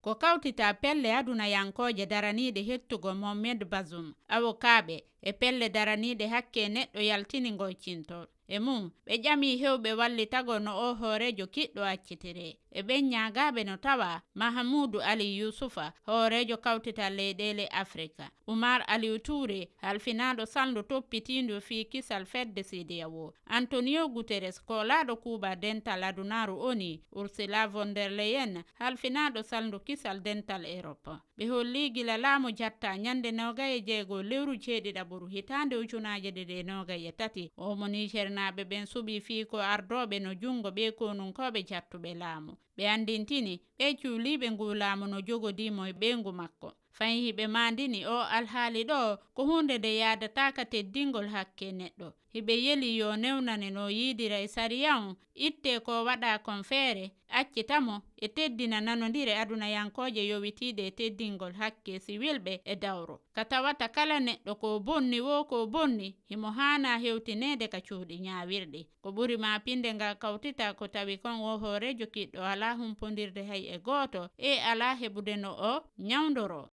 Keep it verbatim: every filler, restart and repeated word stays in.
Ko kawtitaa pelle adunayankooje daraniiɗe hettugol Mohamed Bazoum, awokaaɓe, e pelle daraniiɗe hakke neɗɗo yaltini ngol cintol. E mum, ɓe ƴamii heewɓe wallitagol no oo hooreejo kiɗɗo accitiree. E ɓen ñaagaaɓe no tawaa Mahamuudu Ali Yuusufa, hooreejo kawtital leyɗeele Afirka, Umaar Aliyu Tuure, halfinaaɗo salndu toppitiindu fii kisal fedde C D A O, Antonio Guterres, koolaaɗo kuuɓal dental adunaaru ONU, Ursula von der Leyen, halfinaaɗo salndu kisal dental Erop. Ɓe hollii gila laamu jattaa ñannde noogay e jeego lewru jeeɗiɗaɓuru hitaande ujunaaje ɗiɗi e noogay e tati, oo mo Niisernaaɓe ɓen suɓii fii ko ardooɓe no junngo ɓee konunkooɓe jattuɓe laamu. Ɓe anndintini ɓee cuuliiɓe nguu laamu no jogodii mo e ɓeyngu makko. Fayin hiɓe maandini oo alhaali ɗoo ko huunde nde yaadataaka teddingol hakke neɗɗo. Hiɓe yeli yo newnane no yiidira e sariya on, ittee ko waɗaa kon feere, accita mo, e teddina nanondire adunayankooje yowitiiɗe e teddingol hakke siwilɓe e dawro. Ka tawata kala neɗɗo ko bonni woo ko bonni, himo haanaa hewtineede ka cuuɗi ñaawirɗi. Ko ɓuri maapinde ngal kawtital ko tawi kon oo hooreejo kiɗɗo alaa humpondirde hay e gooto, e alaa heɓude no o ñawndoroo.